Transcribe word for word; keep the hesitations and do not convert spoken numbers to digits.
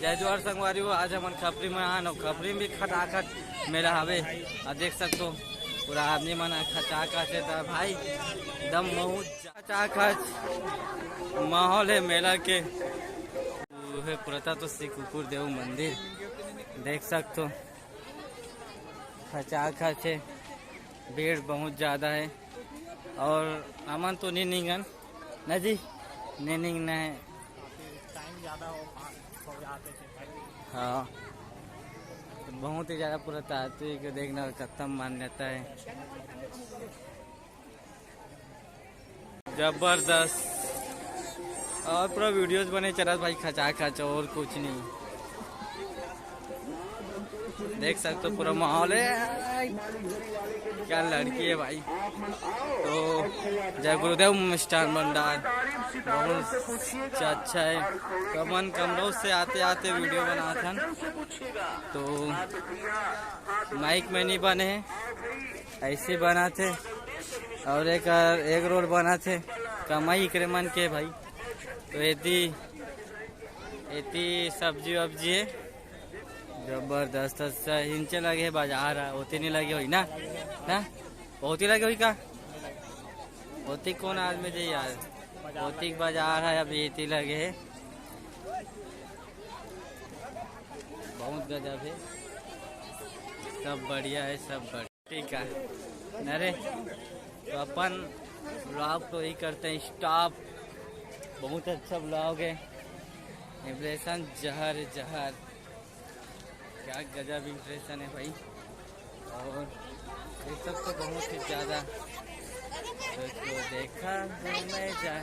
जय जोहार संगवारी हो, आज हमन खपरी में आन अउ खपरी में भी खचाखच मेला हवे। अउ देख सकथो पूरा आदमी मन ह खचाखच हे त भाई एकदम बहुत खचाखच माहौल हे मेला के। उहे पुरता तो श्री कुकुर देव मंदिर देख सकथो, खचाखच हे, भीड़ बहुत ज्यादा हे। अउ हमन तो नी निंगन ना जी, नी निंगना हे। टाइम ज्यादा हो, हो जाते थे। हाँ, बहुत ही ज्यादा पुरातात्विक देखना खत्म मान्यता हे। जबरदस्त। अउ पूरा वीडियोज बने चलत भाई, खचाखच, अउ कुछ नहीं। देख सकथो पूरा माहौल हे। क्या लड़की हे भाई। तो जय गुरुदेव मिष्ठान भंडार, बहुत अच्छा हे। कमन कमरोज से आते आते वीडियो बनात हन, तो माइक में नहीं बने हे, ऐसे बनात हे। अउ एक एग रोल बनात हे, कमाई एकरे मन के भाई। तो एती एती सब्जी वब्जी हे, जबरदस्त। अच्छा, हिंचे लगे हे बाजार ह, ओती नहीं लगे होही ना, ना? ओती लगे होही का? ओती कौन आदमी जाही यार? ओती के बाजार हे, अभी एती लगे हे। बहुत गजब हे, सब बढ़िया हे, सब बढ़िया। ठीक है, अरे तो अपन व्लॉग तो ही करते हैं स्टॉप। बहुत अच्छा व्लॉग हे। इम्प्रेशन जहर जहर, क्या गजब इम्प्रेशन हे भाई। अउ ये सब तो बहुत ही ज्यादा, तो, तो देखा मैं जा